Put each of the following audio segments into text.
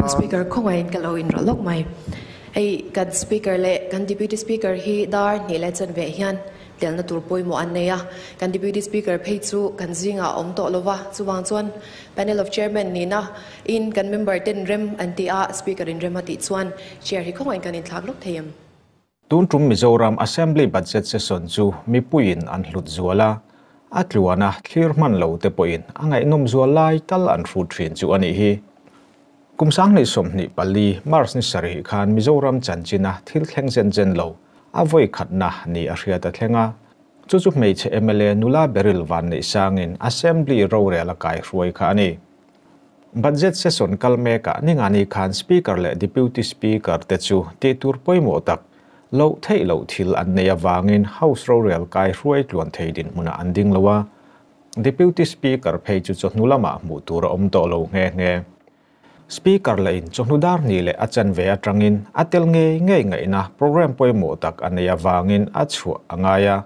Pu Speaker, khawngaihin ka lo inrawlh lawk mai. Hei kan Speaker leh kan Deputy Speaker hi dar hnih leh chanve hian telna tur pawimawh an nei a. Kan Deputy Speaker phei chu kan zingah a awm tawh lo va, chuvang chuan Panel of Chairman nihna in kan member ten rem an ti a, Speaker in rem a tih chuan Chair hi khawngaihin kan inthlak lawk thei em? Tun tum Mizoram Assembly Budget Session chu mipuiin an hlut zual a, a tluana thlir hman lo te pawhin a ngaihnawm zual lai tal an hrut thin chu a nih hi. Kum 2024 March ni sarih khan Mizoram chanchina thil thleng zen zen lo a vawi khatna ni a hriat a thleng a, chu chu hmeichhe mla nula Beryl Vanneihsangin Assembly rorel a kaihruai kha a ni. Budget session kal mekah ningani khan Speaker leh Deputy Speaker te chu tih tur pawimawh tak loh theih loh thil an nei avangin House rorel kai hruai tluan thei dinhmunah an ding lo a, Deputy Speaker phei chu chawhnu lamah hmuh tur a awm tawh lo nghe nghe. Speaker lahin chawhnu dar hnih leh a chanve atangin a tel ngei ngei ngaihna programme pawimawh tak a nei avangin a chhuah a ngai a.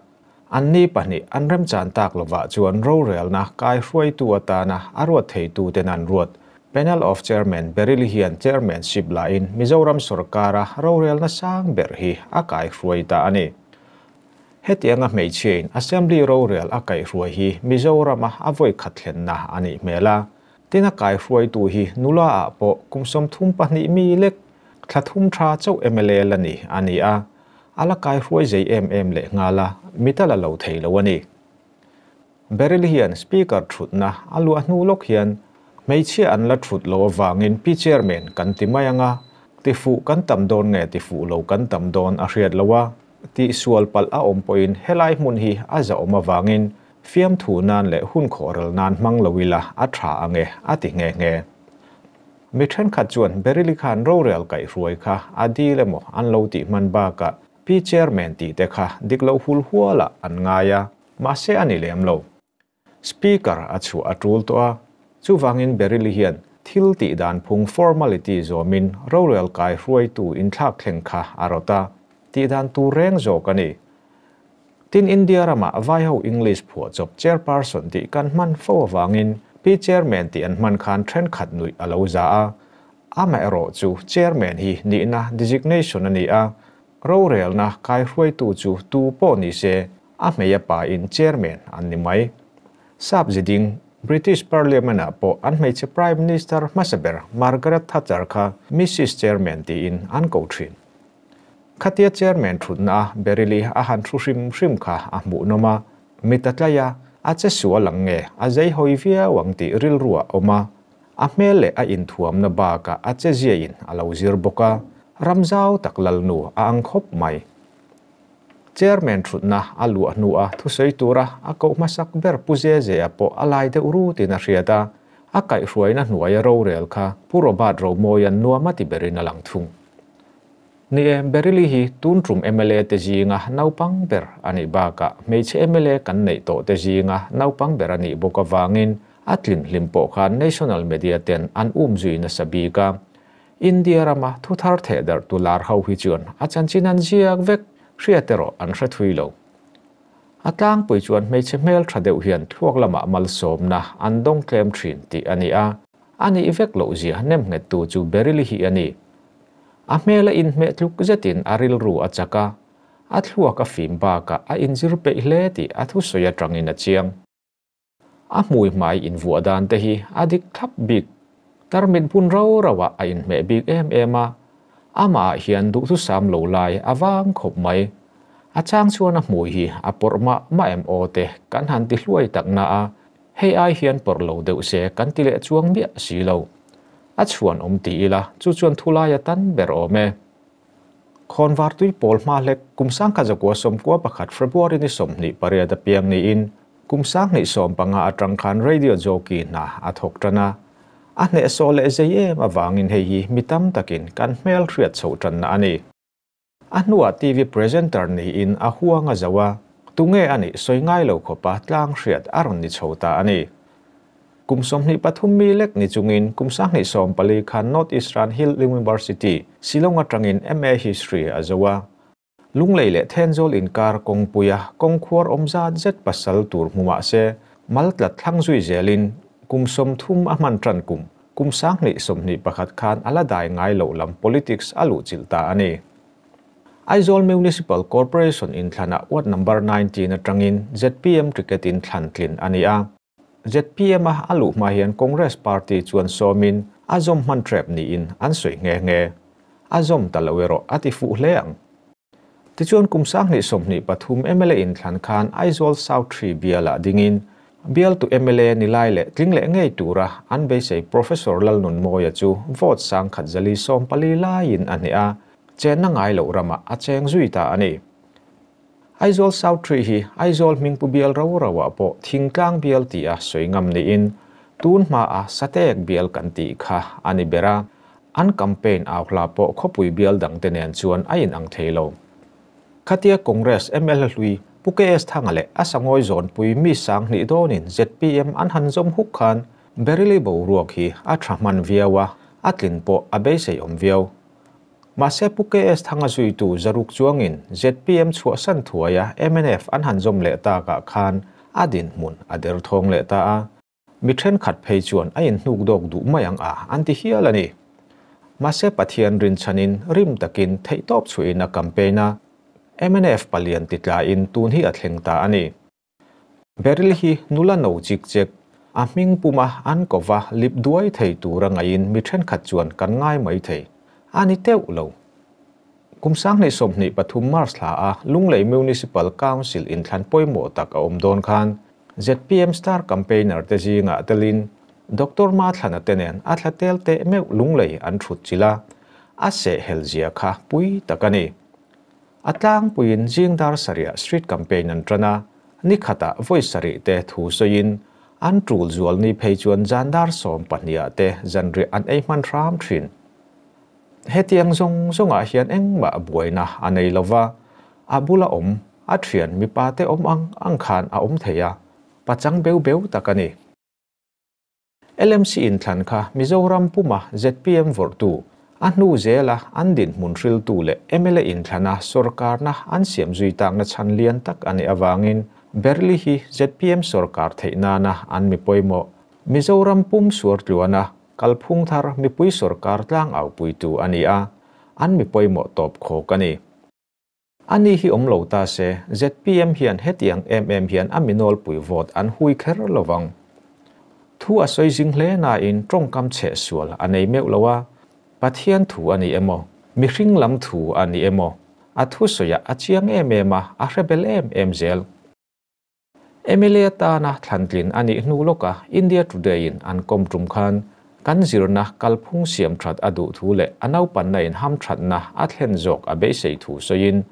Anni pahnih an remchan tak lovah chuan rorelna kaihruaitu atana a ruat theituten an ruat. Panel of Chairman Beryl hian chairmanship lain Mizoram sorkara rorelna sang ber hi a kaihruai ta a ni. Hetianga hmeichhiain Assembly rorel a kaihruai hi Mizorama a vawi khat thlenna a nih hmel a. Tin a kaihruaitu hi nula ah pawh kum 32 mi lek thla thum tha chauh mla la ni a ni a. A la kaihruai zei em em leh nghal a, mit a la lo thei lo a ni. Beryl hian Speaker thutna a luah hnu lawk hian hmeichhia an la thut lo avangin Pi Chairman kan ti mai ang a, tifuh kan tam dawn nge tifuh lo kan tam dawn a hriat lo a, tihsual palh a awm pawhin helai hmun hi a zahawm avangin fiamthu nan leh hun khawhral nan hmang lo ila a tha ang e a ti nghe nghe. Mi thenkhat chuan Beryl-i khan rorel kaihruai kha a dil emaw an lo tih hman bakah Pi Chairman tih te kha dik loh hul hualah an ngai a, mahse a ni lem lo. Speaker a chhuah a tul tawh a, chuvangin Beryl-i hian thil tih dan phung formality zawmin rorel kaihruaitu inthlak thleng kha a rawt a, tih dan tur reng zawk a ni. Tin India ramah vaiho English phuahchawp chairperson tih kan hman fo avangin Pi Chairman tih an hman khan thenkhat nuih a lo za a. Amaherawh chu Chairman hi nihna designation a ni a, rorelna kaihruaitu chu tu pawh ni se a hmei a pain Chairman an ni mai. Sap ziding British Parliament-ah pawh an hmeichhe Prime Minister hmasa ber Margaret Thatcher kha Mrs Chairman tiin an ko thin. Khatia chairman thutna a Beryl-i a han thu hrim hrim kha a hmuhnawm a, mit a tlai a, a che sual ang nge a zei hawi viau ang tih rilru a awm a, a hmel leh a inthuamna bakah a che ziain a lo zir bawk a, ram zau tak lalnu a ang khawp mai. Chairman thutna a luah hnua thusawi tura a koh hmasak ber Pu Zezea pawh a lai deuh rutin a hriat a, a kaihhruaina hnuaia rorel kha Pu Robert Romawia'n nuam a ti berin a lang thung. Ni e, Beryl-i hi tun tum mla te zinga naupang ber a nih bakah hmeichhe mla kan neih tawh te zinga naupang ber a nih bawk avangin a tlin hlim pawh khan national media ten an um zui nasa bik a. India rama thu thar theh darh tu lar ho hi chuan a chanchin an ziak vek, hriat erawh an hre thui lo. A tlangpui chuan hmeichhe hmel tha deuh hian thluak lamah malsawmna an dawng tlem thin tih a ni a, a nih vek loh zia nemnghettu chu Beryl-i hi a ni. A hmel a inhmeh tluk zetin a rilru a chak a, a thluak a fim bakah a inzir peih hle tih a thusawi atangin a chiang. A hmui hmai invuah dan te hi a dik thlap bik. Tarmit hmun rau rauah a inhmeh bik em em a, amahah hian duhthusam lo lai a vang khawp mai. A chang chuan a hmui hi a pawrh mah mah em aw te kan han ti hluai tak na a, hei ai hian pawrh lo deuh se kan ti leh chuang miah si lo. A chhuan awm ti ila, chu chuan thulai a tan ber awm e. Khawnvar tui pawl hma hlek kum 1991 February ni 28 a piang niin kum 2015 atang khan radio jockey hna a thawk tan a. A hnehsawh leh zei em avangin hei hi mi tam takin kan hmel hriat chhoh tanna a ni. A hnuah TV presenter niin a huang a zo a, tunge a nih sawi ngai lo khawpa tlang hriat a rawn ni chho ta a ni. Kum 23 mi lek ni chungin kum 2014 khan North Eastern Hill University, Shillong atangin MA History a zo a. Lunglei leh Thenzawl inkar kawngpuia kawngkhuar awm zat zet pasal tur hmu mah se, mal tlat thlang zui zelin kum 30 a hman tan kum. Kum 2021 khan a la dai ngai loh lam politics a luhchilh ta a ni. Aizawl Municipal Corporation inthlanah ward number 19 atangin zpm ticket in thlan tlin a ni a. Zpm a a luh hma hian Congress party chuan sawmin a zawm hman tep niin an sawi nghe nghe. A zawm ta lo erawh a ti fuh hle ang. Tichuan kum 2023 mla inthlan khan Aizawl South 3 bialah dingin bialtu mla ni lai leh tling leh ngei tura an beisei Professor Lalnunmawia chu vote 1140 laiin a hneh a, chenna ngai loh ramah a cheng zui ta a ni. Aizawl South 3 hi Aizawl hmingpu bial ro roah pawh thingtlang bial ti a sawi ngam niin tun hma a satek bial kan tih kha a ni ber a, an campaign au hla pawh khawpui bial dangte nen chuan a inang thei lo. Khatia Congress mla hlui Pu KS Thanga leh a sangawi zawnpui mi 2000 dawnin zpm an han zawm huk khan Baryl-i boruak hi a tha hman viau a, a tlin pawh a beisei awm viau. Mahse Pu KS Thanga zuitu zaruk chuangin zpm chhuahsan thuaia mnf an han zawm leh takah khan a dinhmun a der thawng leh ta a. Mi thenkhat phei chuan a inhnuk dawk duh mai ang a an ti hial a ni. Mahse Pathian rinchhanin rim takin theihtawp chhuihin a campaign a, mnf palian ti tlain tun hi a thleng ta a ni. Baryl hi nula no chik chek, a hming puma an kova lip duai thei tura ngaiin mi thenkhat chuan kan ngai mai thei. A ni teuh lo. Kum 2023 March thla a Lunglei Municipal Council inthlan pawimawh tak a awm dawn khan zpm star campaigner te zingah telin Dr. Mathlana te nen a thla tel teh meuh Lunglei an thut chila a seh hel zia kha pui tak a ni. A tlangpuiin zingdar sarih street campaign an tana ni khata voi sarih te thu sawiin an tul zual ni phei chuan zandar 12 te zanri an ei hman hram thin. Hetiang zawng zawngah hian engmah buaina a nei lova, a bula awm a thian mipa te awm ang ang khan a awm thei a, pachang beu beu tak a ni. LMC inthlan kha Mizoram puma zpm vawrhtu a hnu zela an dinhmun hriltu leh mla inthlana sorkarna an siam zui takna chhan lian tak a nih awangin Baryl-i hi zpm sorkar theih nana an mi pawimawh Mizoram pum suar tluana kalphung thar mipui sorkar tlang au puitu a ni a, an mi pawimawh tawp khawk a ni. Ani hi awm lo ta se zpm hian hetiang em em hian a minol pui vote an hui kher lovang. Thu a sawi zing hle na in tawngkam chhe sual a nei meuh lo a, Pathian thu a ni emaw, mihring lam thu a ni emaw, a thu sawiah a chiang em em a, a hrebel em em zel. MLA tana thlantlin a nih hnu lawka India Today in an kom tum khan kan zirna kalphung siam that a duh thu leh a naupanna in ham thatna a thlen zawk a beisei thu sawiin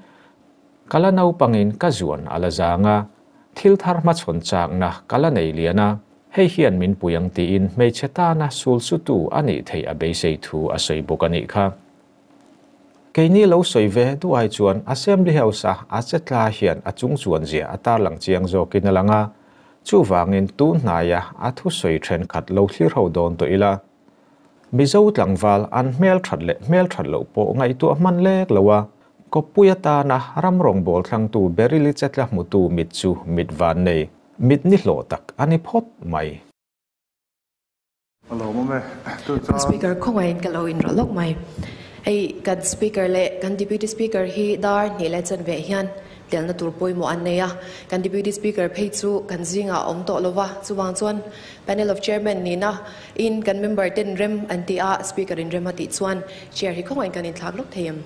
kala naupangin ka zuan a la zanga thil thar hmachhawn chakna kala nei liana hei hian min puiang tiin hmeichhe tana sul sutu a nih thei a beisei thu a sawi bawk a nih kha. Keini lo sawi ve duai chuan Assembly House a a chetla hian a chung chuan zia a tarlang chiang zawkin a langa chu wangin tun hnaia a thu sawi then khat lo thlir ho dawn to ila. Mizo tlangval an hmel that leh hmel that lo pawh ngaihtuah hman lek loa kopui atana ramrong ball thlangtu Baryl-i chetla hmutu mit chu mit van nei mit ni hlawh tak ani phawt mai. Alo mame tu cha Speaker khongain ka lo in ro lok mai. Hei kan speaker leh kan deputy speaker hi dar hnih leh chanve hian telna tur pawimawh an nei a, kan deputy speaker phei chu kan zingah awm tawh lova, chuwang chuan panel of chairman nina in kan member ten rem an ti a, speaker in rem a tih chuan chair hi khongain kan inthlak lok thei em.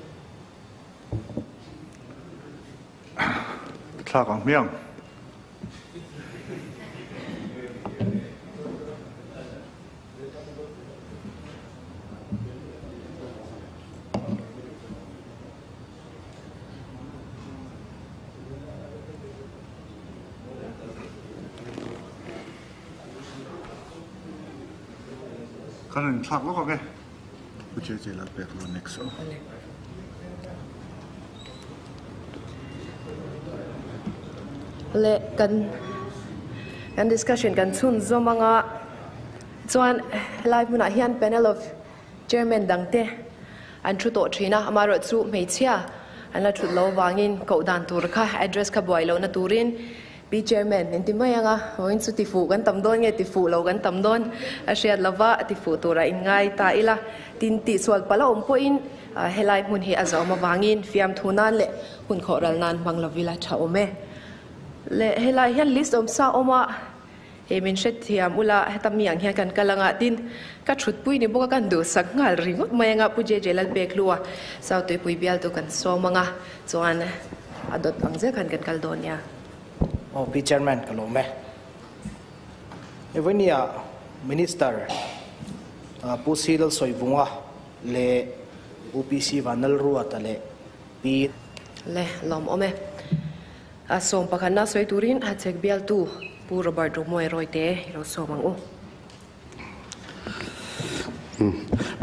Thlak ang hmiang. Kan inthlak lawk ang e. Pu che che lal pek lo next o. Le kan kan discussion kan chhun zawmanga chuan live hmunah hian panel of chairman dangte an thu tawh thina amaro chu hmeichhia an la thut lo wangin koh dan tur kha address kha buai lo na turin Pi Chairman, min ti mai ang a, vawiin chu tifuh kan tam dawn nge tifuh lo kan tam dawn a hriat lova tifuh turah in ngai ta ila. Tin, tihsual palh a awm pawhin helai hmun hi a zawm avangin fiamthu nan leh hun khawh ral nan hmang lovila tha awm e. Leh helai hian list awm sa awm a, hei min hrethiam ula heta mi ang hian kan kal ang a, tin ka thutpui ni bawk a kan duhsak nghal ringawt mai ang a, Pu JJ Lalpekhlua Sautuipui bialtu kan sawm ang a, chuan a dawt ang zel khan kan kal dawn nia. Aw Pi Chairman ka lawm e. Evonia Minister Pu C Lalsawivunga leh Pu PC Vanlalruata leh Pi. Le lawm awm e. A sawm pakhatna sawi turin Hachhek bialtu Pu Robert Romoe Rawite i lo sawm ang u.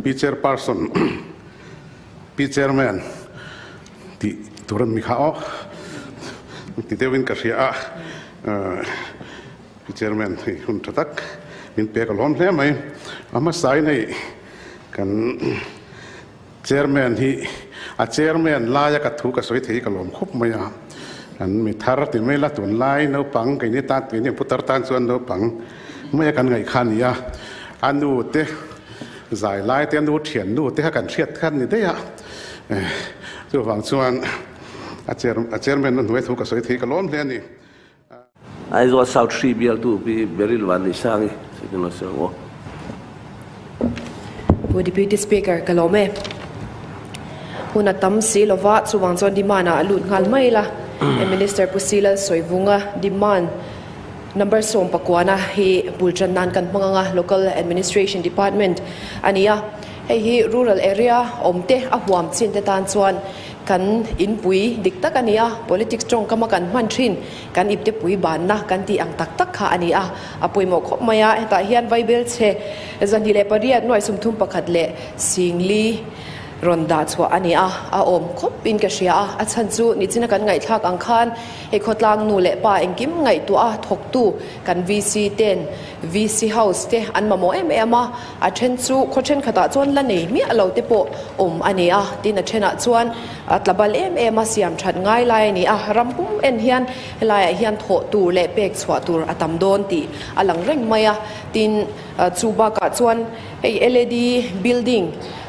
Pi Chairperson, Pi Chairman tih tur an ni kha aw ti deuhin ka hria a, Pi Chairman hei hun tha tak min pek a lawm hle mai. A hmasain hei kan Chairman hi a Chairman laia ka thu ka sawi thei hi ka lawm khawp mai a, kan mi thar ti mai la tunlai naupang keini tan keini ang putar tan chuan naupang maia kan ngaih kha a ni a, a nu te zai lai te a nu thian nu te kha kan hriat kha a ni daih a, chuvang chuan a a Chairman na hnuai thu ka sawi thei hi ka lawm hle a ni. Aizawl South Hri bialtu Pi Beryl Vanneihsangi sawi lo sawi ang aw. Pu Deputy Speaker, ka lawm e. Hun a tam si lova, chuvang chuan demand ah a lut nghal mai la. Minister Pu Silal Sawivunga demand number 19 hi bul tan nan kan hmang ang a, Local Administration Department a ni a. Hei hi rural area awm te a huam chin te tan chuan Kan inpui dik tak a ni a, politics tawngkama kan hman thin, kan ipte pui banna kan tih ang tak tak kha a ni a, a pawimawh khawp mai a, hetah hian Vaibel chhe 208 nuai 31 leh singli rawn dah chhuah a ni a, a awm khawp in ka hria a, a chhan chu nichina kan ngaihthlak ang khan hei khawtlang nu leh pa engkim ngaihtuah a thawktu kan VC ten VC house te an mamawh em em a, A then chu khaw thenkhatah chuan la nei miah lo te pawh awm a ni a, tin a thenah chuan a tla bal em em a, siam that ngai lai a ni a, ram pum en hian helaiah hian thawh tur leh pek chhuah tur a tam dawn tih a lang reng mai a, tin chu bakah chuan hei LAD building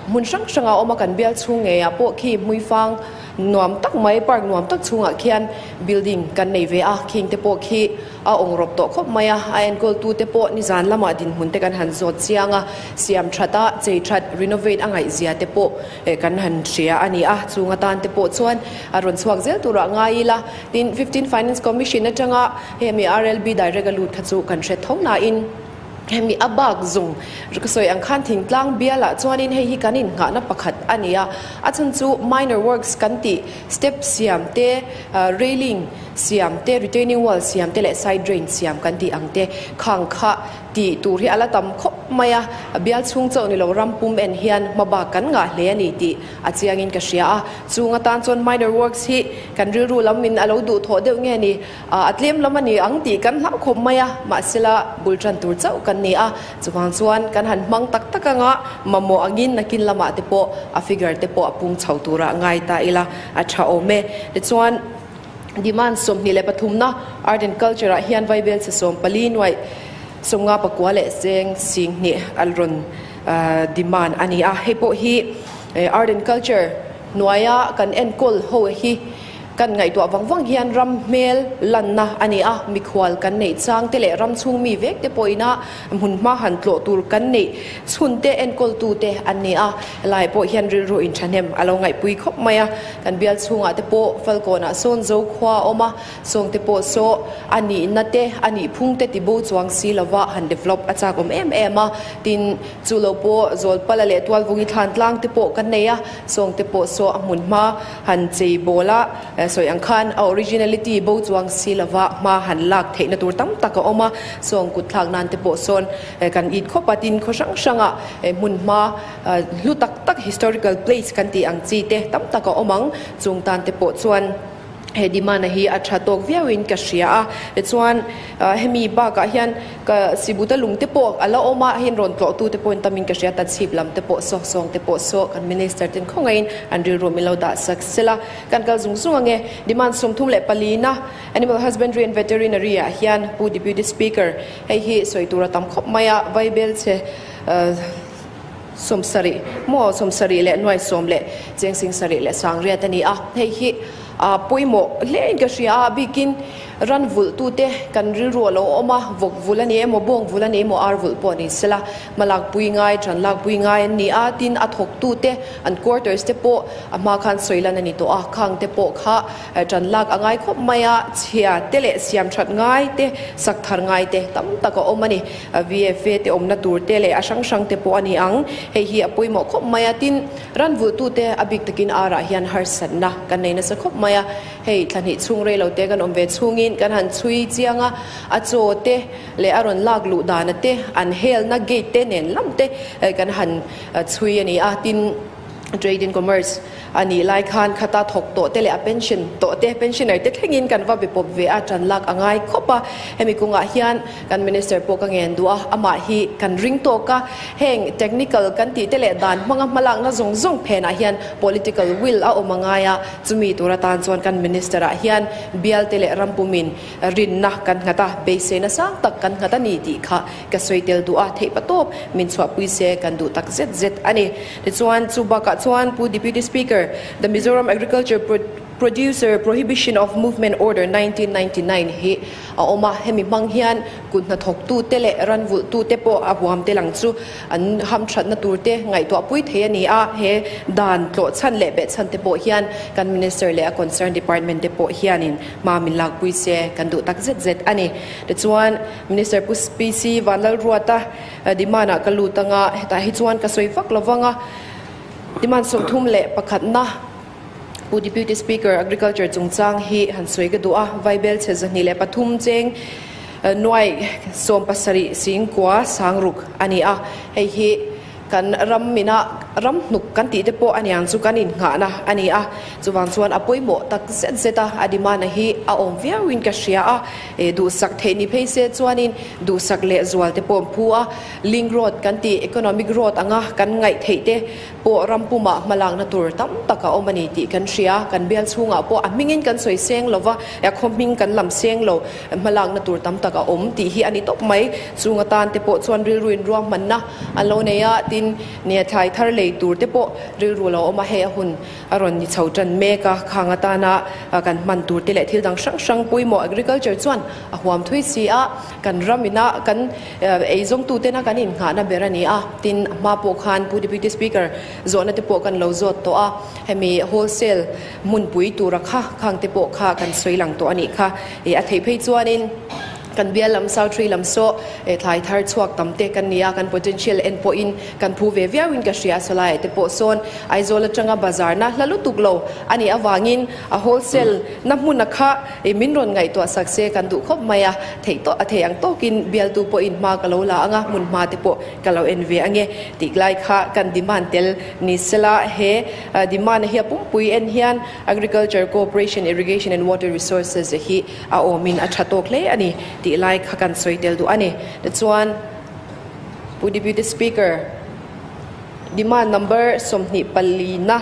hmun hrang hrangah awm a, kan bial chhung ngeiah pawh khi hmuifang nuam tak mai park nuam tak chhungah khian building kan nei ve a, khing te pawh khi A awng rawp tawh khawp mai a, a enkawltute pawh nizan lamah dinhmun te kan han zawt chiang a, siam that a, chei that, renovate, a ngaihzia te pawh kan han hria a ni a, chung atan te pawh chuan a rawn chhuak zel turah ngai ila, tin 15 Finance Commission atanga hemi RLB direct a lut kha chu kan hre tho nain hemi a bak zung ka sawi ang khan thingtlang bialah chuanin hei hi kan innghahna pakhat a ni a, a chhan chu minor works kan tih step siam te, railing Siam te, retaining wall siam te leh side drain siam kan tih ang te khang kha tih tur hi a la tam khawp mai a, bial chhung chauh ni lo ram pum en hian hma bak kan ngah hle a ni tih a chiang in ka hria a, chung atan chuan minor works hi kan rilru lam in a lo duh thawh deuh nge ni, a tlem lam a ni ang tih kan hlauh khawp mai a, mahsela bul tan tur chauh kan ni a, chuvang chuan kan han hmang tak tak anga mamawh angin nakin lamah te pawh a figure te pawh a pung chho turah ngai ta ila a tha awm e. Tichuan. Demand 23 na Art and Culture ah hian Vaibel chhe 14 nuaih 59 leh cheng 20 a rawn demand a ni a. Hei pawh hi Art and Culture hnuaia kan enkawl ho hi kan ngaihtuah vang vang hian ram hmel lanna a ni a, mikhual kan neih chang te leh ram chhung mi vek te pawhina hmunhma han tlawh tur kan neih chhun te enkawltu te an ni a. Helai pawh hian rilru inthahnem a lo ngaihpui khawp mai a. Kan bial chhungah te pawh Falkawnah sawn zo khua a awm a, sawng te pawh saw a nihna te, a nih phung te ti bo chuang si lova han develop a chak awm em em a. Tin, chu lo pawh Zawlpala leh Tualvungi thlan tlang te pawh kan nei a, sawng te pawh saw a hmun hma han chei bawl a, sawi ang khan a originality bo chuang si lova hma han lak theihna tur tam tak a awm a, sawng kut thlak nan te pawh sawn kan it khawp a, tin khaw hrang hrangah hmun hma Hlu tak tak historical place kan tih ang chi te tam tak a awm ang, chung tan te pawh chuan He demand hi a tha tawk viauin ka hria a. Tichuan hemi bakah hian ka Sibuta lung te pawh a la awm a, hei rawn tlawhtu te pawhin tamin ka hria, Tachhip lam te pawh saw, sawng te pawh saw kan Minister ten khawngaihin an rilru min lo dah sak sela. Kan kal zung zung ange. Demand 34 na Animal Husbandry and Veterinary ah hian Pu Deputy Speaker hei hi sawi tur a tam khawp mai a, Vaibel che 70 maw 70 leh nuai sawm leh cheng sing sarih leh sangriat a ni a, hei hi a pawimawh hle in ka hria a, bikin ran vulh tute kan rilru a lo awm a, vawk vulh a ni emaw bawng vulh a ni emaw ar vulh pawh ni sela hmalak pui ngai tan lak pui ngai an ni a, tin a thawk tute an quarters te pawh a hma khan sawi lan a ni tawh a, khang te pawh kha tan lak a ngai khawp mai a, chhia te leh siam that ngai te sak thar ngai te tam tak a awm a ni. VFA te awmna tur te leh a hrang hrang te pawh a ni ang. Hei hi a pawimawh khawp mai a, tin ranvulhtute a bik takin arah hian harsatna kan nei nasa khawp mai a. Hei thlahnih chhung rei lo te kan awm ve chhungin kan han chhui chiang a, a chaw te leh a rawn lak luh dana te, an helna gate te nen lam te kan han chhui a ni a, tin Trade and Commerce a nih lai khan khata thawk tawh te leh a pension tawh te, pensioner te thlengin kan va be pawp ve a, tan lak a ngai khawp a. Hemi kawngah hian kan Minister pawh ka ngen duh a, amah hi kan ring tawk a, heng technical kan tih te leh dan hmanga hmalakna zawng zawng phenah hian political will a awm a ngai a, chumi tur atan chuan kan Minister ah hian bial te leh ram pumin rinna kan nghat a, beiseina sang tak kan nghat a ni tih kha ka sawi tel duh a, theih patawp min chhuahpui se kan duh tak zet zet a ni. Tichuan, chu bakah chuan Pu Deputy Speaker, The Mizoram Agriculture Producer Prohibition of Movement Order 1999 hi a awm a, hemi hmang hian kut hnathawktute leh ranvulhtute pawh a huam te lang chu an hamthatna turte ngaihtuahpui thei a ni a, he dan tlawhchhan leh behchhan te pawh hian kan Minister leh a concern department te pawh hianin hma min lakpui se kan duh tak zet zet a ni. Tichuan, Minister Pu PC Vanlalruata Demand ah ka lut anga hetah hi chuan ka sawi vak lo vang a, demand 31 na Pu Deputy Speaker Agriculture chungchang hi han sawi ka duh a, Vaibel chhe 23 cheng nuai 17 sing kua sang ruk a ni a, hei hi kan ram mina ram hnuk kan tih te pawh a niang chu kan innghahna a ni a, chuvang chuan a pawimawh tak zet zet a, a demand hi a awm viauin ka hria a, duhsak theih ni phei se chuanin duhsak leh zual te pawh an phu a, link road kan tih economic road anga kan ngaih theih te pawh ram pumah hmalakna tur tam tak a awm a ni tih kan hria, kan bial chhungah pawh a hmingin kan sawi seng lo va, a khaw hming kan lam seng lo, hmalakna tur tam tak a awm tih hi a ni tawp mai, chung atan te pawh chuan rilru in ruahmanna an lo nei a, tin nia thlai thar lei tur te pawh rilru lo awm a, hei a hun a rawn ni chho tan mek a, khang atana kan hman tur te leh thil dang hrang hrang pawimawh agriculture chuan a huam thui si a, kan ram ina kan eizawngtu tena kan innghahna ber a ni a, tin a hma pawh khan Pu Deputy Speaker zawhna te pawh kan lo zawt tawh a, hemi wholesale hmunpui tura kha khang te pawh kha kan sawi lang tawh a nih kha, a theih phei chuanin. Kan bial lam South Tree lam saw thlai thar chhuak tam te kan ni a, kan potential en pawhin kan phu ve viauin ka hria. Sawlaiah te pawh sawn Aizawl atanga bazar na hla lutuk lo a nih avangin a wholesale na hmuna kha min rawn ngaihtuah sak se kan duh khawp mai a, theih tawh a thei ang tawkin bialtu pawhin hma ka lo la anga hmun hma te pawh ka lo en ve ange tih lai kha kan demand tel ni sela he demand a hi a pumpui en hian Agriculture Cooperation Irrigation and Water Resources hi a awmin a tha tawk hle a ni tih lai kha kan sawi tel duh a ni. Tichuan, Pu Deputy Speaker, demand number 24 na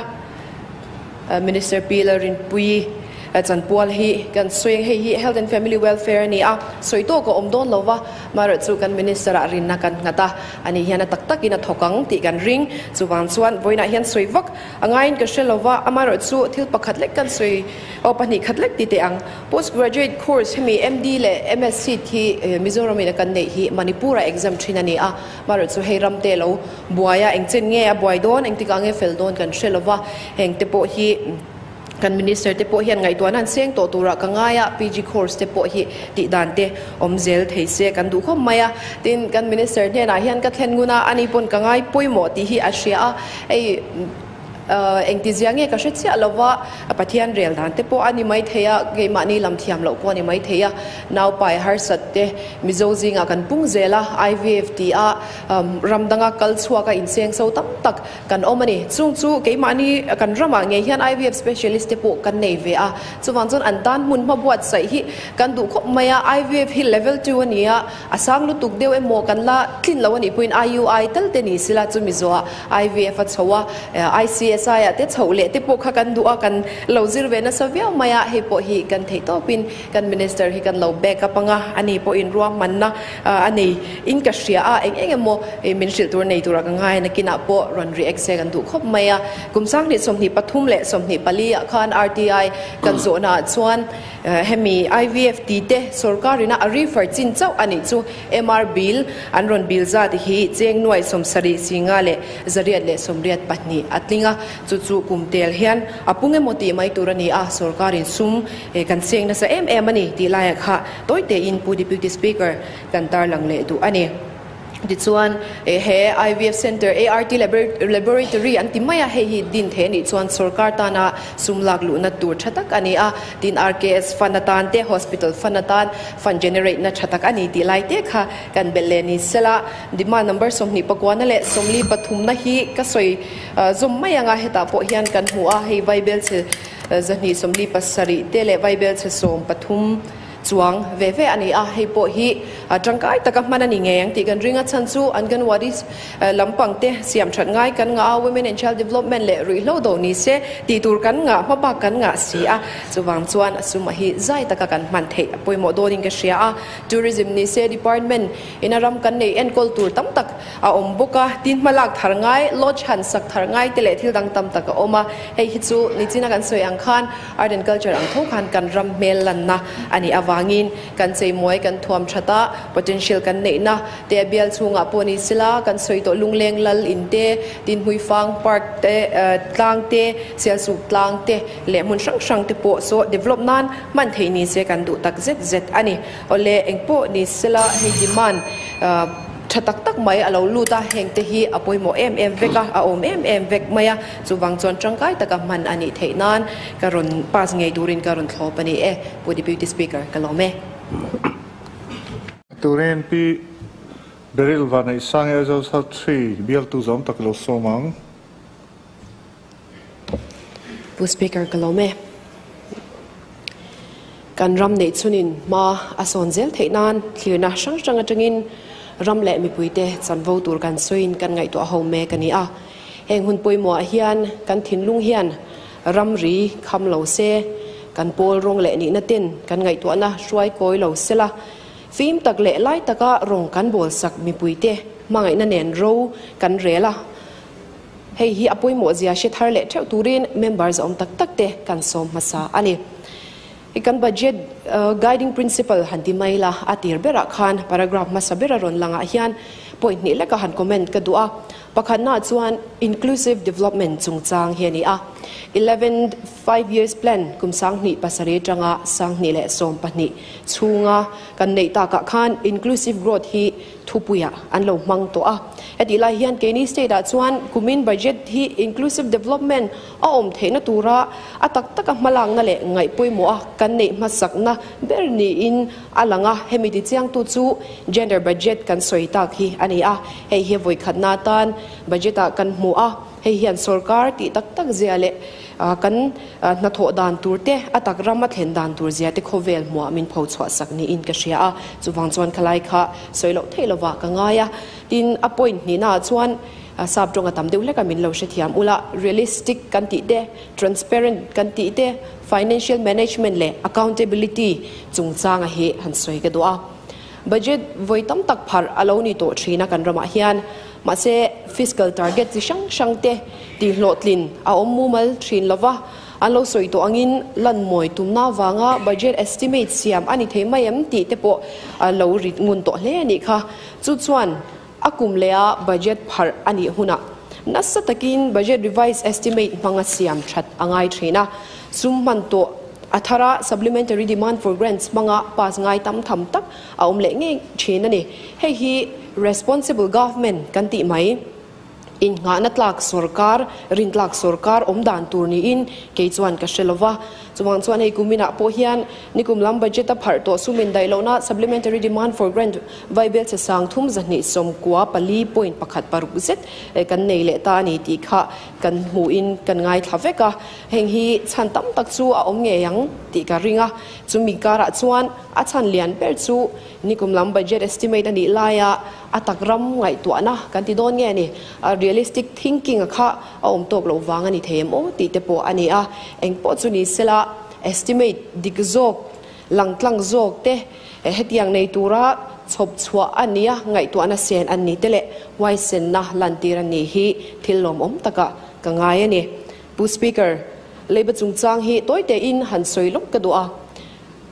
Minister Pi Lalrinpuii chanpual hi kan sawi ang. Hei hi Health and Family Welfare a ni a, sawi tawk a awm dawn lo va, amaherawhchu kan Minister ah rinna kan nghat a, ani hian a tak takin a thawk ang tih kan ring. Chuvang chuan vawiinah hian sawi vak a ngaiin ka hre lo va, amaherawhchu thil pakhat lek kan sawi aw pahnih khat lek ti teh ang. Post graduate course hemi MD leh MSc hi Mizoram in a kan neih hi Manipur ah exam thin a ni a, amaherawhchu hei ram te lo buai a, eng chen nge a buai dawn, engtik ah nge fel dawn kan hre lo va, heng te pawh hi kan minister te pawh hian ngaihtuahna an seng tawh turah ka ngai a, PG course te pawh hi tih dan te awm zel thei se kan duh khawp mai a, tin kan minister hnenah hian ka thlen ngun a, ani pawn ka ngai pawimawh tih hi a hria a, hei. Engtizia nge ka hre chiah lova, Pathian rel dan te pawh a ni mai thei a, keimahni lam thiam loh pawh a ni mai thei a, naupai harsat te Mizo zingah kan pung zel a, IVF ti a ram danga kal chhuak a inseng so tam tak kan awm a ni. Chung chu keimahni kan ramah ngei hian IVF specialist te pawh kan nei ve a, chuvang chuan an tan hmun hma buatsaih hi kan duh khawp mai a, IVF hi level 2 a ni a, A sang lutuk deuh emaw kan la tlin lo a nih pawhin IUI tal te ni sila chumi zawhah IVF a chho a, ICSI ah te chhoh leh te pawh kha kan duh a, kan lo zir ve nasa viau mai a, hei pawh hi kan theih tawpin kan Minister hi kan lo back up anga, ani pawhin ruahmanna a nei in ka hria a, eng eng emaw min hrilh tur nei tura ka ngai a, nakinah pawh rawn react se kan duh khawp mai a. Kum 2023 leh 24 ah khan RTI kan zawhna ah chuan Hemi IVF ti te sorkar ina a refer chin chauh a nih chu MR bill an rawn bill zat hi cheng nuai 70 singa leh 184 a tling a, chu chu kum tel hian a pung emaw tih mai tur a ni a, sorkar in sum kan cheng nasa em em a ni tih laiah kha tawi tein Pu Deputy Speaker kan tarlang leh duh a ni. Tichuan, he IVF Centre, ART Laboratory an ti mai a, hei hi din thei a nih chuan sorkar tana sum lak luhna tur tha tak a ni a, tin RKS fund atan te, Hospital fund atan fund generate na tha tak a ni tih lai te kha kan belh leh ni sela. Demand number 29 na leh 43 na hi ka sawi zawm mai ang a, hetah pawh hian kan hmu a, hei vaibelchhe 247 te leh vaibelchhe 13, Chuang ve ve a ni a, hei pawh hi tangkai taka hman a ni ngei ang tih kan ring a, chhan chu Anganwadi lampang te siam that ngai kan ngah a, Women and Child Development leh ruihhlo do ni se tih tur kan ngah hmabak kan ngah si a, chuvang chuan a sumah hi zai taka kan hman theih a pawimawh dawnin ka hria a, Tourism ni se Department ina ram kan nei enkawl tur tam tak a awm bawk a, tin hmalak thar ngai, lodge han sak thar ngai te leh thil dang tam tak a awm a, hei hi chu nichina kan sawi ang khan Art and culture ang tho khan kan ram hmel lanna a nih avangin kan cheimuai kan thuam that a, potential kan neihna te bial chhungah pawh ni sela kan sawi tawh Lungleng Lal in te, Tinhmuifang Park te, tlang te, Sialsuk tlang te leh hmun hrang hrang te pawh saw develop nan hman theih ni se kan duh tak zet zet a ni. Awle engpawh ni sela hei demand tha tak tak mai a lo lut a, heng te hi a pawimawh em em vek a, a awm em em vek mai a. Chuvang chuan tangkai taka hman a nih theih nan ka rawn pass ngei turin ka rawn thlawp a ni e, Pu Deputy Speaker, ka lawm e. Turin Pi Beryl Vanneihsangi Aizawl South 3 bialtu zawm tak lo sawm ang. Pu Speaker, ka lawm e. Kan ram neih chhunin hma a sawn zel theih nan thlirna hrang hrang atangin ram leh mipuite chanvo tur kan sawiin kan ngaihtuah ho mek a ni a. Heng hun pawimawhah hian kan thinlung hian ramri kham lo se, kan pawl rawng leh nihna ten kan ngaihtuahna hruai kawi lo sela, fim tak leh lai taka rawng kan bawl sak mipuite hmangaihna nen ro kan rel a, hei hi a pawimawh zia hre thar leh theuh turin member zawm tak tak te kan sawm hmasa a ni. I kan budget guiding principle han ti mai la, a tir berah khan paragraph hmasa bera rawn langah hian point hnih leka han comment ka duh a. Pakhatnaah chuan inclusive development chungchang hi a ni a. Eleventh Five Years Plan kum 2007 atanga 2012 chhunga kan neih takah khan inclusive growth hi thupuiah an lo hmang tawh a. Hetih lai hian keini state ah chuan kumin budget hi inclusive development a awm theihna tura a tak taka hmalakna leh ngaih pawimawh a kan neih hmasakna ber niin a lang a, hemi tichiangtu chu gender budget kan sawi tak hi a ni a, hei hi vawikhatna atan budget ah kan hmu a, hei hian sorkar tih tak tak zia leh kan hnathawh dan tur te a tak ram a thlen dan tur zia te khawvel hmuah min pho chhuah sak niin ka hria a, chuvang chuan khalai kha sawi loh theih lovah ka ngai a, tin a point hnihnaah chuan Sap tawng a tam deuh hlek a min lo hrethiam ula, realistic kan tih te, transparent kan tih te, financial management leh accountability chungchanga hi han sawi ka duh a. Budget vawi tam tak pharh a lo ni tawh thin a kan ramah hian, mahse fiscal target chi hrang hrang te tihhlawhtlin a awm mumal thin lova, an lo sawi tawh angin lan mawi tumna avanga budget estimate siam a ni thei mai em tih te pawh a lo rit ngun tawh hle a nih kha. Chu chuan A kum leha budget pharh a nih hunah nasa takin budget revise estimate hmanga siam that a ngai thin a, sum hman tawh a thara supplementary demand for grants hmanga pass ngai tam tham tak a awm leh ngei thin a ni. Hei hi responsible government kan tih mai. Innghahna tlak sorkar, rintlak sorkar awm dan tur niin kei chuan ka hre lova. Chuvang chuan hei kuminah pawh hian nikum lam budget a pharh tawh sum indaih lohna Supplementary Demand for Grant vaibel che sang thum 294.16 zet kan nei leh ta a ni tih kha kan hmuhin kan ngaithla vek a. Heng hi chhan tam tak chu a awm ngei ang tih ka ring a. Chumi karah chuan a chhan lian ber chu Nikum lam budget estimate a nih laia a tak ram ngaihtuahna kan ti dawn nge ni? A realistic thinking a kha a awm tawk loh vang a ni thei em aw tih te pawh a ni a. Eng pawh chu ni sela estimate dik zawk, langtlang zawk te hetiang nei tura chhawp chhuah a nia ngaihtuahna sen an ni te leh huaisenna lantir a ni hi thil lawmawm takah ka ngai a ni. Pu Speaker, leiba chungchang hi tawi tein han sawi lawk ka duh a.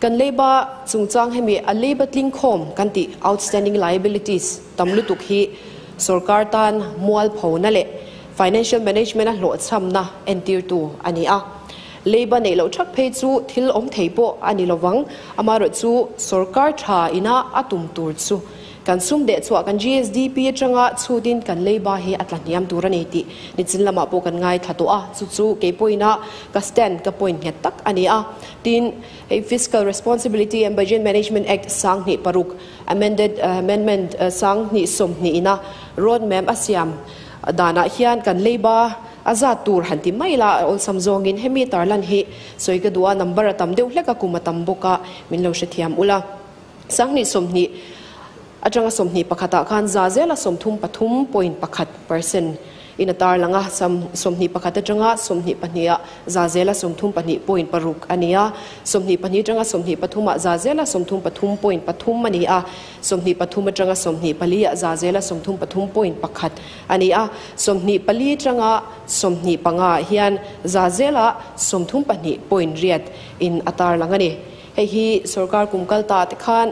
Kan leiba chungchang hemi a leiba tlingkhawm kan tih outstanding liabilities tam lutuk hi sorkar tan mualphona leh financial management a hlawhchhamna entirtu a ni a. Leiba neih loh thak phei chu thil awm thei pawh a ni lovang, amaherawhchu sorkar tha ina a tum tur chu Kan sum deh chhuah kan GSDP atanga chhutin kan leiba hi a tla hniam tur a ni tih nichin lamah pawh kan ngaithla tawh a, chu chu kei pawhin a ka stand ka point nghet tak a ni a. Tin, hei Fiscal Responsibility and Budget Management Act 2006 amended amendment 2020 ina road map a siam danah hian kan leiba a zat tur han ti mai la a awlsam zawngin hemi tarlan hi sawi ka duh a, number a tam deuh hlek a kum a tam bawk a min lo hrethiam ula. 2020 atanga 21 ah khan za zela 33.1% in a tar lang a, 21 atanga 22 ah za zela 32.6 a ni a, 22 atanga 23 ah za zela 33.3 a ni a, 23 atanga 24 ah za zela 33.1 a ni a, 24 atanga 25 ah hian za zela 32.8 in a tar lang a ni. Hei hi sorkar kum kal ta te khan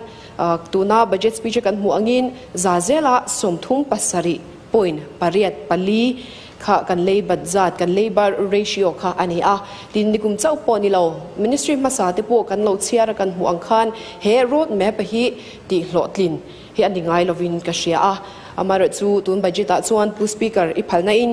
tuna budget speech a kan hmuh angin za zela 37.84 kha kan lei bat zat, kan lei bar ratio kha a ni a. Tin nikum chauh pawh ni lo, ministry hmasa te pawh kan lo chhiar a kan hmuh ang khan he road map a hi tih hlawhtlin hi a ni ngai lovin ka hria a. Amaherawhchu tun budget ah chuan Pu Speaker i phalna in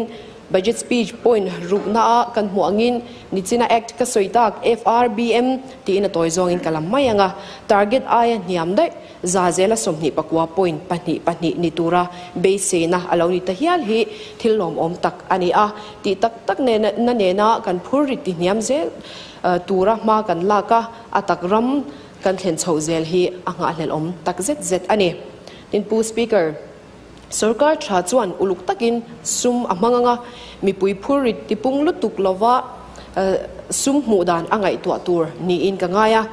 Budget speech point rukna a kan hmuh angin Nichina Act ka sawi tak FRBM tiin a tawi zawngin ka lam mai ang a, target aia hniam daih za zela 29.22 ni tura beiseina a lo ni ta hial hi thil lawmawm tak a ni a, tih tak tak na nena kan phur rit ti hniam zel tura hma kan lak a, a tak ram kan thlen chhoh zel hi a nghahhlelhawm tak zet zet a ni. Tin Pu Speaker. Sorkar tha chuan uluk takin sum a hmang ang a, mipui phur rit tipung lutuk lova sum hmuh dan a ngaihtuah tur niin ka ngai a.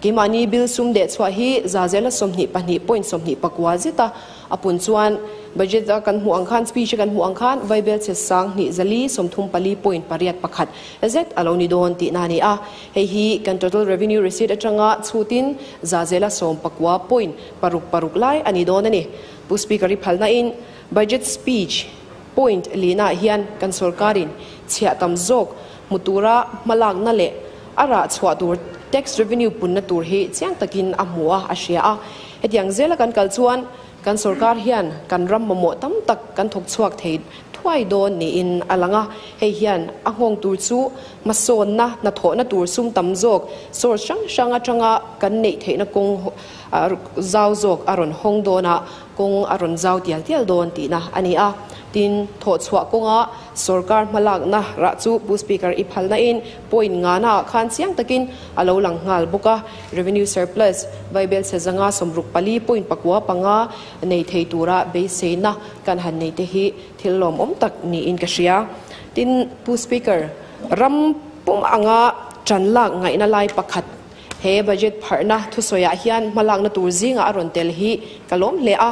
Keimahni bill sum deh chhuah hi za zela 22.29 zet a, a pun chuan budget a kan hmuh ang khan, speech a kan hmuh ang khan vaibel che 2434.81 zet a lo ni dawn tihna a ni a. Hei hi kan total revenue receipt atanga chhutin za zela 19.66 lai a ni dawn a ni. Pu Speaker i phalna in Budget Speech point lina ah hian kan sorkarin chhiah tam zawk hmu tura hmalakna leh a rah chhuah tur tax revenue punna tur hi chiang takin a hmu a, a hria a. Hetiang zela kan kal chuan kan sorkar hian kan ram mamawh tam tak kan thawk chhuak thei thuai dawn niin a lang a. Hei hian a nghawng tur chu hmasawnna hnathawhna tur sum tam zawk source hrang hrang atanga kan neih theihna kawng zau zawk a rawn hawng dawn a, kawng a rawn zau tial tial dawn tihna a ni a. Tin, thawhchhuah kawnga sorkar hmalakna rah chu Pu Speaker i phalna in point ngana ah khan chiang takin a lo lang nghal bawk a. Revenue surplus vaibel chhe zanga 64.95 nei thei tura beiseina kan han nei te hi thil lawmawm tak niin ka hria. Tin, Pu Speaker, ram pum anga tan lak ngaihna lai pakhat He budget pharhna thusawiah hian hmalakna tur zingah a rawn tel hi ka lawm hle a.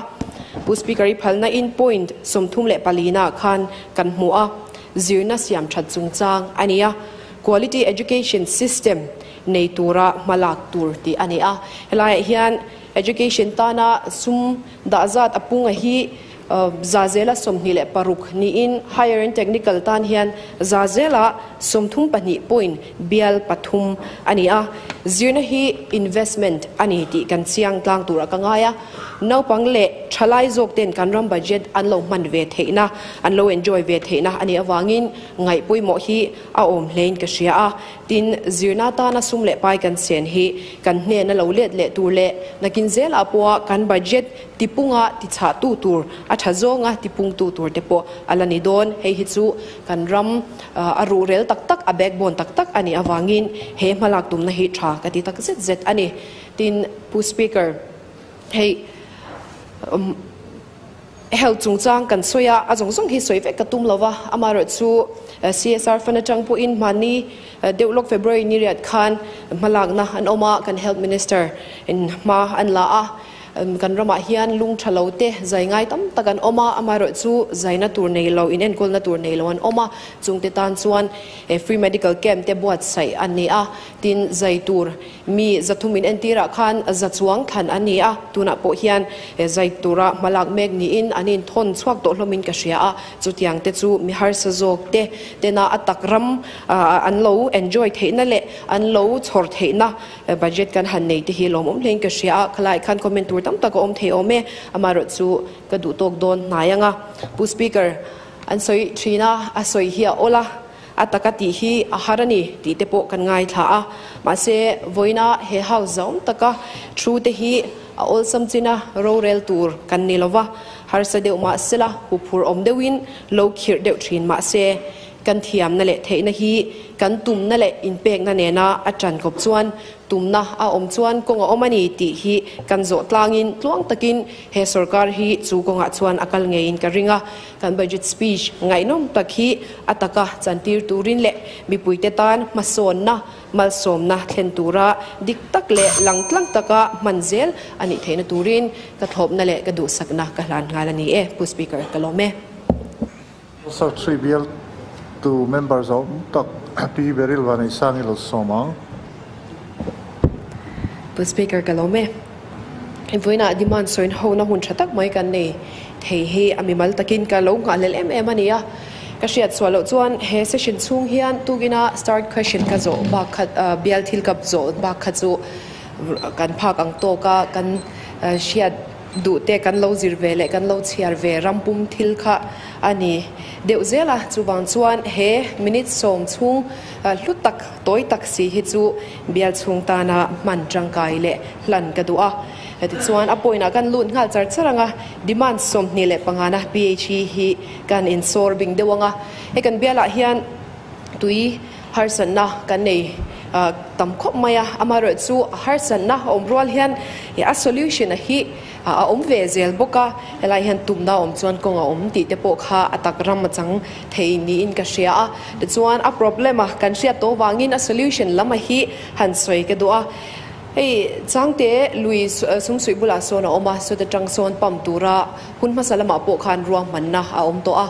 Pu Speaker i phalna in point 34 na khan kan hmu a, zirna siam that chungchang a ni a, quality education system nei tura hmalak tur tih a ni a. Helaiah hian education tana sum dah zat a punga hi. Zazela 26 niin Higher and Technical tan hian zazela 32 point bial pathum ani a. Zirna hi investment ani tih kan chiang tlang tur a ka ngai a. Naupang leh thalai zawk ten kan ram budget an lo hman ve theihna, an lo enjoy ve theihna ani avangin ngaih pawimawh hi a awm hlein ka hria a. Tin, zirna tana sum leh pai kan sen hi kan hnena lo let leh tur leh nakin zelah pawha kan budget tipunga tichhahtu tur, a tha zawnga tipungtu tur te pawh a la ni dawn. Hei hi chu kan ram a ruhrel tak tak, a backbone tak tak a nih avangin he hmalak tumna hi tha ka ti tak zet zet a ni. Tin, Pu Speaker, hei health chungchang kan sawi a, a zawng zawng hi sawi vek ka tum lo va, amaherawhchu CSR fund atang pawhin hmani deuh lawk February ni riat khan hmalakna an awm a, kan Health Minister in hma an la a. Kan ramah hian lung tha lo te zai ngai tam tak an awm a, amaherawhchu zaina tur nei lo, inenkawlna tur nei lo an awm a, chungte tan chuan free medical camp te buatsaih an ni a, tin zai tur mi zathum in entirah khan za chuang thlan an ni a, tunah pawh hian zai tura hmalak mek niin an inthawn chhuak tawh hlawmin ka hria a, chutiang te chu mi harsa zawk te tena a tak ram an lo enjoy theihna leh an lo chhawr theihna Budget kan han nei te hi lawmawm hlein ka hria a, khalai khan comment tur tam tak a awm thei awm e, amaherawh chu ka duh tawk dawn hnai ang a. Pu Speaker, an sawi thin a, a sawi hi a awl a, a taka tih hi a har a ni tih te pawh kan ngaithla a, mahse vawiina he house zaum taka thu te hi a awlsam china rorel tur kan ni lova, harsa deuh mahsela huphur awm deuhin lo khirh deuh thin mahse Kan thiamna leh theihna hi kan tumna leh inpekna nena a ṭan kawp chuan tumna a awm chuan kawng a awm a ni tih hi kan zawh tlangin tluang takin he sorkar hi chu kawngah chuan a kal ngeiin ka ring a. Kan budget speech ngaihnawm tak hi a taka chantir turin leh mipuite tan hmasawnna, malsawmna thlen tura dik tak leh langtlang taka hman zel a nih theihna turin ka thlawpna leh ka duhsakna ka hlan nghal a ni e, Pu Speaker, ka lawm e. South Sui bial tu member zawm tak Pi Beryl Vaneisangi lo sawm ang. Pu Speaker ka lawm e. Vawiinah demand sawiin hona hun tha tak mai kan nei thei hi a mimal takin ka lo nghahhlelh em em a ni a. Ka hriat suah loh chuan he session chhung hian tukina start question ka zawh bak kha bial thil ka zawh bak kha chu kan phak ang tawk a kan hriat Duh te kan lo zir ve leh kan lo chhiar ve rampum thil kha a ni deuh zel a, chuvang chuan he minute sawm chhung hlu tak tawi tak si hi chu bial chhung tana hman tangkai leh hlan ka duh a. Tichuan a point ah kan lut nghal char char ang a, demand 25 na PHE hi kan insawr bing deuh ang a, he kan bialah hian tui harsatna kan nei tam khawp mai a, amaherawhchu a harsatna a awm rual hian a solution a hi a awm ve zel bawk a, helai hian tumna a awm chuan kawng a awm tih te pawh kha a tak ram a chang thei niin ka hria a, tichuan a problem a kan hriat tawh vangin a solution lam a hi han sawi ka duh a, hei changte lui sumsuih bulah sawn a awm a, sawta tang sawn pump tura hun hmasa lamah pawh khan ruahmanna a awm tawh a.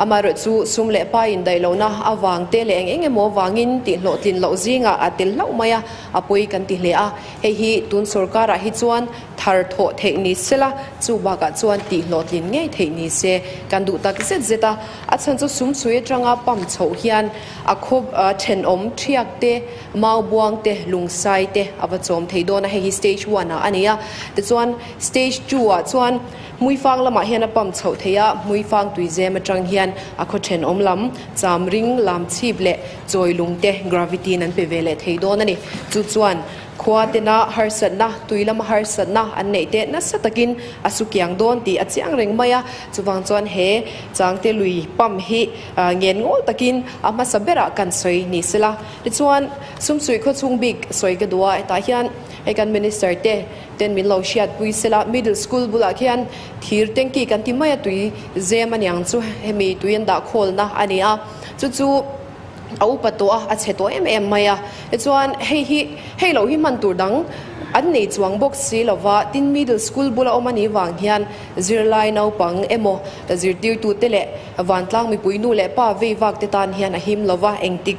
Amaherawhchu sum leh pa indaih lohna avang te leh eng eng emaw avangin tihhlawhtlin loh zingah a tel hlauh mai a, a pawi kan ti hle a. Hei hi tun sorkarah hi chuan thar thawh theih ni sela, chu bakah chuan tihhlawhtlin ngei theih ni se kan duh tak zet zet a. A chhan chu sum sui atanga pump chhoh hian a khaw thenawm thiak te, mau buang te, lungsai te a va chawm thei dawn a, hei hi stage one ah a ni a. Tichuan stage two ah chuan Hmuifang lamah hian a pump chhoh theih a, Hmuifang tuizem atang hian a khaw thenawm lam, chamring, lamchhip leh chawilung te gravity in an pe ve leh thei dawn a ni. Chu chuan khua tena harsatna, tui lama harsatna an neih te nasa takin a su kiang dawn tih a chiang reng mai a. Chuvang chuan he changte lui pump hi ngen ngawl takin a hmasa berah kan sawi ni sela. Tichuan, Sumsuih khawchhung bik sawi ka duh a, hetah hian hei kan Minister te, Ten min lo hriatpui sela, middle school bulah khian thir tanky kan ti mai a, tui zem a niang chu hemi tui an dah khawlna a ni a, chu chu a upa tawh a, a chhe tawh em em mai a. Tichuan hei hi hei loh hi hman tur dang an nei chuang bawk si lova, tin middle school bula awm a nih vang hian zirlai naupang emaw zirtirtute leh vantlang mipui nu leh pa vei vak te tan hian a him lova, engtik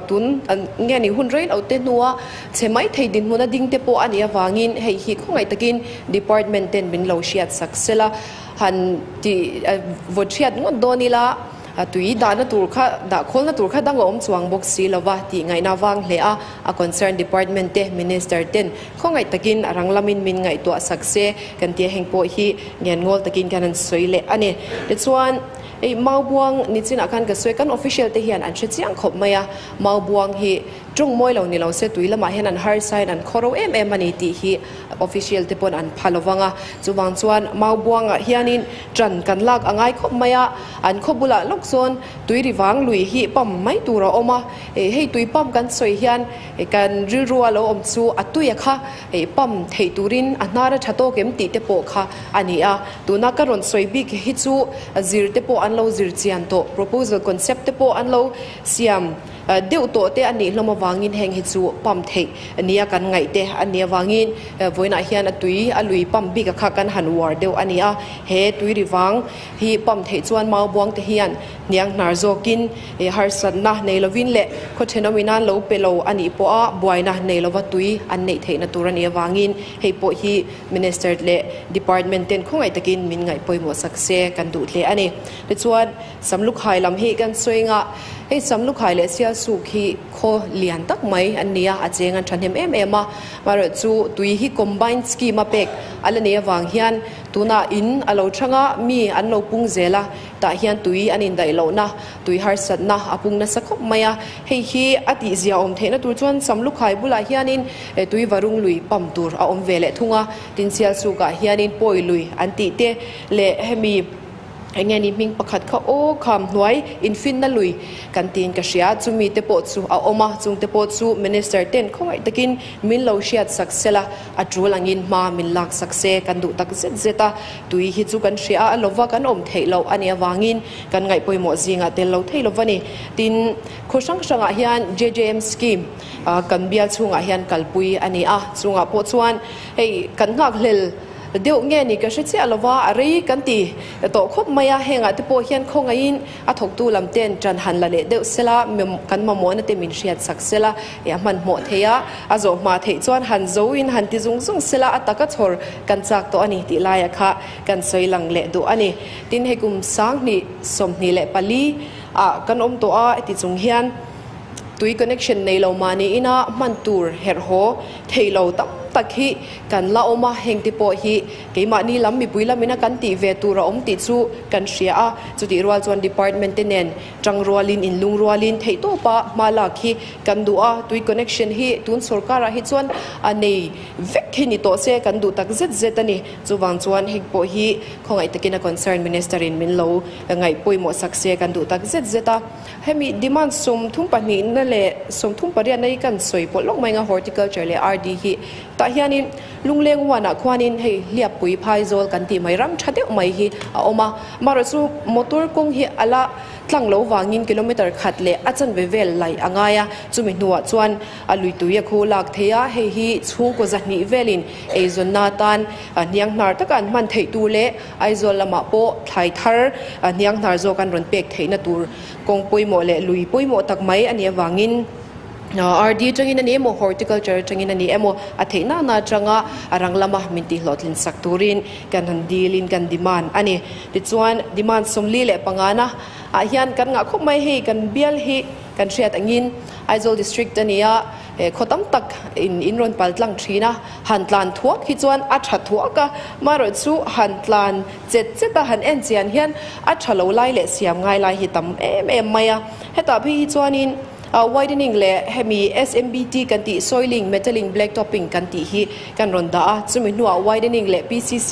tun nge ni hun rei lo te hnua Chhe mai thei dinhmun a ding te pawh a nih avangin hei hi khawngaih takin Department ten min lo hriat sak sela. Han ti vaw thiat ngawt dawn ila tui dahna tur kha dah khawlna tur kha dang a awm chuang bawk si lova tih ngaihna vang hle a, a concern department te minister ten khawngaih takin a rang lamin min ngaihtuah sak se kan tia heng pawh hi ngian ngawl takin kan han sawi leh a ni. Tichuan hei Maubuang nichinah khan ka sawi kan official te hian an hre chiang khawp mai a, Maubuang hi Tawng mawi lo ni lo se tui lamah hian an harsa in an khawro em em a ni tih hi official te pawn an pha lo vang a. Chuvang chuan Maubuangah hianin ṭan kan lak a ngai khawp mai a, an khaw bulah lawk chuan tui ri vang lui hi pump mai tur a awm a. Hei tui pump kan sawi hian kan rilrua lo awm chu a tui a kha pump theih turin a hnar a ṭha tawk em tih te pawh kha a ni a. Tuna ka rawn sawi bik hi chu zir te pawh an lo zir chian tawh, proposal concept te pawh an lo siam. Deuh tawh te a nih hlawm avangin heng hi chu pump theih nia kan ngaih te a nih avangin vawiinah hian a tui a lui pump bik a kha kan han uar deuh a ni a. He tui ri vang hi pump theih chuan Maubuang te hian hniang hnar zawkin harsatna nei lovin leh khaw thenawmin an lo pe lo a nih pawha buaina nei lova tui an neih theihna tur a nih avangin hei pawh hi Minister leh Department ten khawngaih takin min ngaih pawimawh sak se kan duh hle a ni. Tichuan. Samlukhai lam hi kan sawi nga, hei Samlukhai leh Sialsuk hi khaw lian tak mai an ni a, a cheng an thahnem em em a, amaherawh chu tui hi combined scheme a pek a la nei avang hian tunah in a lo thang a, mi an lo pung zel a, tah hian tui an indaih lohna, tui harsatna a pung nasa khawp mai a, hei hi a tihzia awm theihna tur chuan Samlukhai bulah hianin tui varung lui pump tur a awm ve leh thung a, tin Sialsukah hianin pawi lui an tih te leh hemi. Eng nge ni hming pakhat kha aw kham hnuai infinna lui kan tiin ka hria, chumi te pawh chu a awm a, chung te pawh chu Minister ten khawngaih takin min lo hriat sak sela, a tul angin hma min lak sak se kan duh tak zet zet a, tui hi chu kan hria a, a lova kan awm theih loh a nih avangin kan ngaih pawimawh zingah tel lo thei lova ni. Tin, khaw hrang hrangah hian JJM scheme kan bial chhungah hian kalpui a ni a, chungah pawh chuan hei kan nghakhlel Deuh nge ni ka hre chiah lova, a rei kan ti tawh khawp mai a, hengah te pawh hian khawngaihin a thawktu lam ten ṭan han la leh deuh sela, kan mamawhna te min hriat sak sela, a hmanhmawh thei a, a zawh hma theih chuan han zo in han ti zung zung sela, a taka chhawr kan chak tawh a ni tih laia kha kan sawi lang leh duh a ni. Tin, hei kum 2024 ah kan awm tawh a, heti chung hian tui connection nei lo mahni ina hman tur herh haw thei lo tam tak hi kan la awm a, heng te pawh hi keimahni lam mipui lamina kan tih ve tur a awm tih chu kan hria a, chutih rual chuan department te nen tang rualin inlung rualin theihtawpa hma lak hi kan duh a, tui connection hi tun sorkarah hi chuan a nei vek hi ni tawh se kan duh tak zet zet a ni, chuvang chuan heng pawh hi khawngaih takin a concern minister in min lo ngaih pawimawh sak se kan duh tak zet zet a. Hemi demand 32 na leh 38 na hi kan sawi pawlh lawk mai ang a, horticulture leh RD hi. Tah hianin Lungleng huanah khuanin hei Hliappui Phaizawl kan tih mai ram tha deuh mai hi a awm a. Amaherawhchu motor kawng hi a la tlang lo vangin kilometre khat leh a chanve vel laih a ngai a, chumi hnuah chuan a lui tui a khu lak thei a, hei hi chhungkaw zahnih velin eizawnna atan hniang hnar taka an hman theih tur leh Aizawl lamah pawh thlai thar hniang hnar zawk an rawn pek theihna tur kawng pawimawh leh lui pawimawh tak mai a nih avangin RD atangin a ni emaw Horticulture atangin a ni emaw a theih nana atanga a rang lama min tihhlawhtlin sak turin kan han dilin kan demand a ni. Tichuan demand 45 na ah hian kan ngah khawp mai hei kan bial hi kan hriat angin Aizawl District a ni a. He khaw tam tak in in rawn pal tlang thin a, han tlan thuak hi chuan a tha thuak a, marawh chu han tlan chet chet a han en chian hian a tha lo lai leh siam ngai lai hi tam em em mai a. Hetah phei hi chuanin widening leh hemi SMBT kan tih soiling, metalling, black topping kan tih hi kan rawn dah a, chumi hnuah widening leh PCC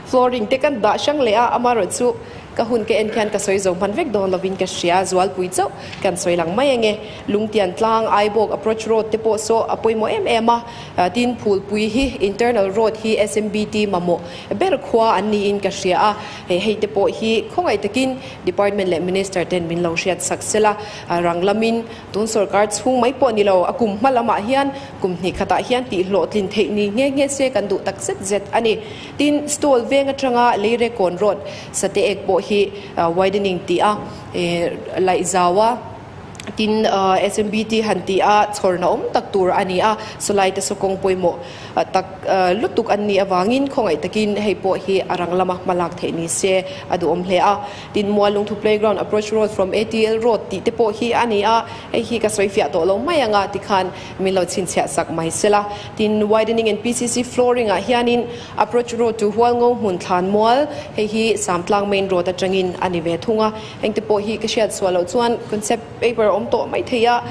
flooring te kan dah hrang leh a, amarawh chu Ka hun ka en khian ka sawi zo hman vek dawn lovin ka hria, Zualpui chauh kan sawi lang mai ange. Lungtian tlang, Aibawk approach road te pawh saw a pawimawh em em a, tin Phulpui hi internal road hi SMBT mamawh ber khua an niin ka hria a, hei hei te pawh hi khawngaih takin department leh minister ten min lo hriat sak sela, rang lamin tun sorkar chhung mai pawh ni lo, a kum hma lamah hian kum hnih khatah hian tih hlawhtlin theih ni nghe nghe se kan duh tak zet zet a ni. Tin, stall veng atanga Leirekawn road sate ek pawh hi widening tih a laih zau a, Tin, SMBT han tih a chhawrna awm tak tur a ni a, sawlai te saw kawng pawimawh tak lutuk an nih avangin khawngaih takin hei pawh hi a rang lama hma lak theih ni se a duhawm hle a. Tin, Muallungthu Playground Approach Road from ATL Road tih te pawh hi a ni a, hei hi ka sawi fiah tawh lo mai anga tikhan min lo chhinchhiah sak mai sela. Tin, Widening and PCC Flooring ah hianin Approach Road to Hualngo hmun thlan mual, hei hi Samtlang Main Road atangin a ni ve thung a. Engte pawh hi ka hriat suah loh chuan concept paper awm tawh mai thei a,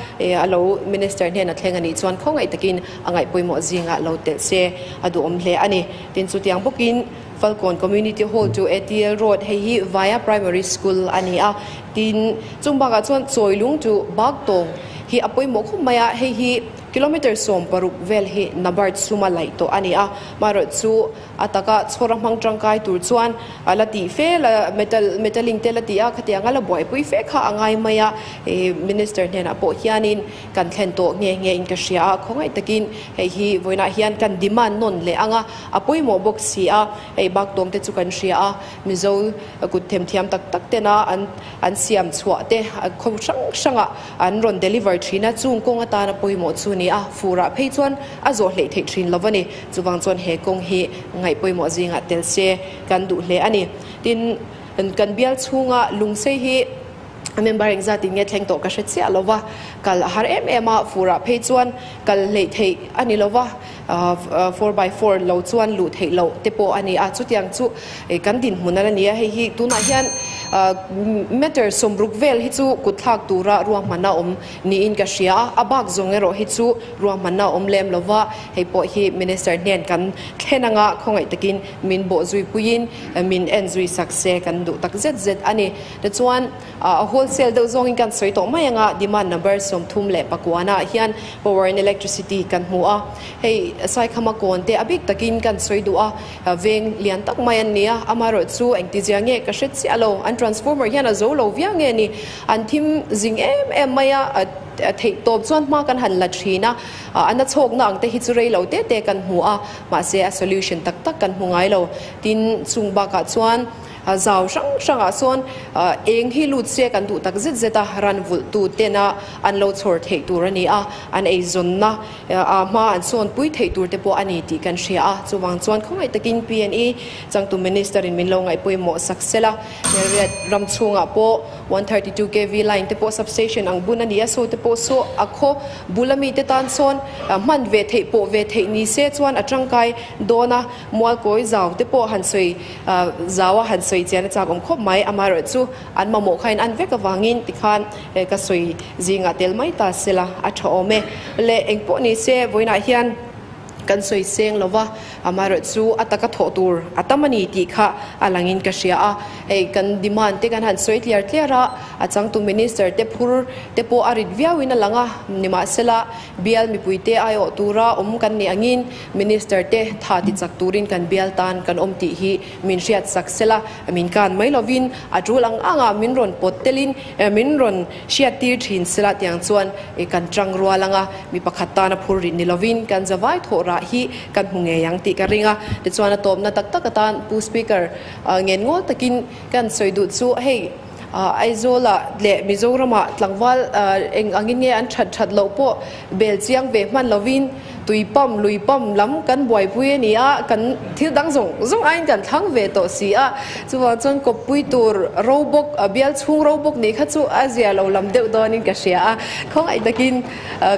a lo Minister hnena thleng a nih chuan khawngaih takin a ngaih pawimawh zingah lo telh se a duhawm hle a ni. Tin, chutiang bawkin Falkawn Community Hall to ATL Road hei hi Vaia Primary School a ni a. Tin, chung bakah chuan Chawilung to Baktawng hi a pawimawh khawp mai a, hei hi kilometre 16 vel hi Nabard suma laih tawh a ni a. Marawh chu A taka chhawr a hmang tangkai tur chuan a la tih fe la metal metaling te la ti a, khatiang a la buaipui fe kha a ngai mai a, ih minister hnenah pawh hianin kan thlen tawh nghe nghe in ka hria a, khawngaih takin hei hi vawiinah hian kan demand nawn leh ang a, a pawimawh bawk si a, hei bak tawng te chu kan hria a, Mizo kut themthiam tak tak tena an an siam chhuah te khaw hrang hrangah an rawn deliver thin a, chung kawng atana pawimawh chu ni a, furah phei chuan a zawh hleih theih thin lo a ni. Chuvang chuan he kawng hi ngaih pawimawh zingah tel se kan duh hle a ni. Tin, kan bial chhunga lungsei hi member engzat in nge thleng tawh ka hre chiah lo va, kal a har em em a, furah phei chuan kal hleih theih a ni lo va, 4x4 lo chuan luh theih loh te pawh a ni a, chutiang chu kan dinhmun a la ni a, hei hi tunah hian meter 60 vel hi chu kut thlak tura ruahmanna awm niin ka hria a, a bak zawng erawh hi chu ruahmanna awm lem lo va, hei pawh hi Minister hnen kan thlen anga khawngaih takin min bawh zui puiin min en zui sak se kan duh tak zet zet a ni. Tichuan a wholesale deuh zawngin kan sawi tawh mai anga demand number 39 ah hian power and electricity kan hmu a, hei Saikhama kawn te a bik takin kan sawi duh a, veng lian tak mai an ni a, amaherawh chu engtizia nge ka hre chiah lo, an transformer hian a zo lo viau nge ni, an thim zing em em mai a. Theih tawp chuan hma kan han la thin a, a na chhawkna ang te hi chu rei lo te te kan hmu a, mahse a solution tak tak kan hmu ngai lo. Tin, chung bakah chuan zau hrang hrangah sawn eng hi lut se kan duh tak zet zet a, ran vulhtu tena an lo chhawr theih tur a ni a, an eizawnna a hma an sawn pui theih tur te pawh a ni tih kan hria a, chuvang chuan khawngaih takin PNE changtu Minister in min lo ngaihpawimawh sak sela, Hmelriat ram chhungah pawh 132 kv line te pawh substation ang bun a ni a, saw te pawh saw a khaw bul ami te tan sawn hman ve theih pawh ve theih ni se chuan a tangkai dawn a, mualkawi zau te pawh han sawi zau a han sawi chian a chak awm khawp mai, amaherawh chu an mamawh kha in an vek avangin tikhan ka sawi zingah tel mai ta sela a tha awm e. Le engpawh ni se vawiinah hian. Kan sawi seng lo va, amaherawh chu a taka thawh tur a tam a ni tih kha a langin ka hria a. Hei kan demand te kan han sawi tliar tliar a, a changtu Minister te phur te pawh a rit viauin a lang a, nimahsela bial mipuite aiawh tura awm kan nih angin Minister te tha ti chak turin kan bial tan kan awm tih hi min hriat sak sela, min kan mai lovin a tul ang anga min rawn pawt telin min rawn Hriat tir thin sela tiang chuan kan tang rual anga mi pakhat tana phur rih ni lovin kan zavai thawh rah hi kan hmu ngei ang tih ka ring a. Tichuan a tawpna tak tak atan Pu Speaker ngen ngawl takin kan sawi duh chu hei Aizawlah leh Mizoramah tlangval eng angin nge an that that loh pawh bel chiang ve hman lovin tui pump, lui pump lam kan buaipui a ni a, kan thil dang zawng zawng aiin kan thlang ve tawh si a, chuvang chuan kawppui tur ro bawk, bial chhung ro bawk nih kha chu a zia lo lam deuh dawnin ka hria a, khawngaih takin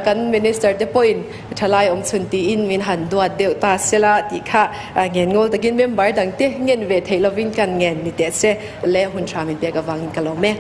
kan minister te pawhin thalai awm chhun tiin min han duat deuh ta sela tih kha ngen ngawl takin member dang te ngen ve theih lovin kan ngen ni teh se le hun tha min pek avangin ka lawm e.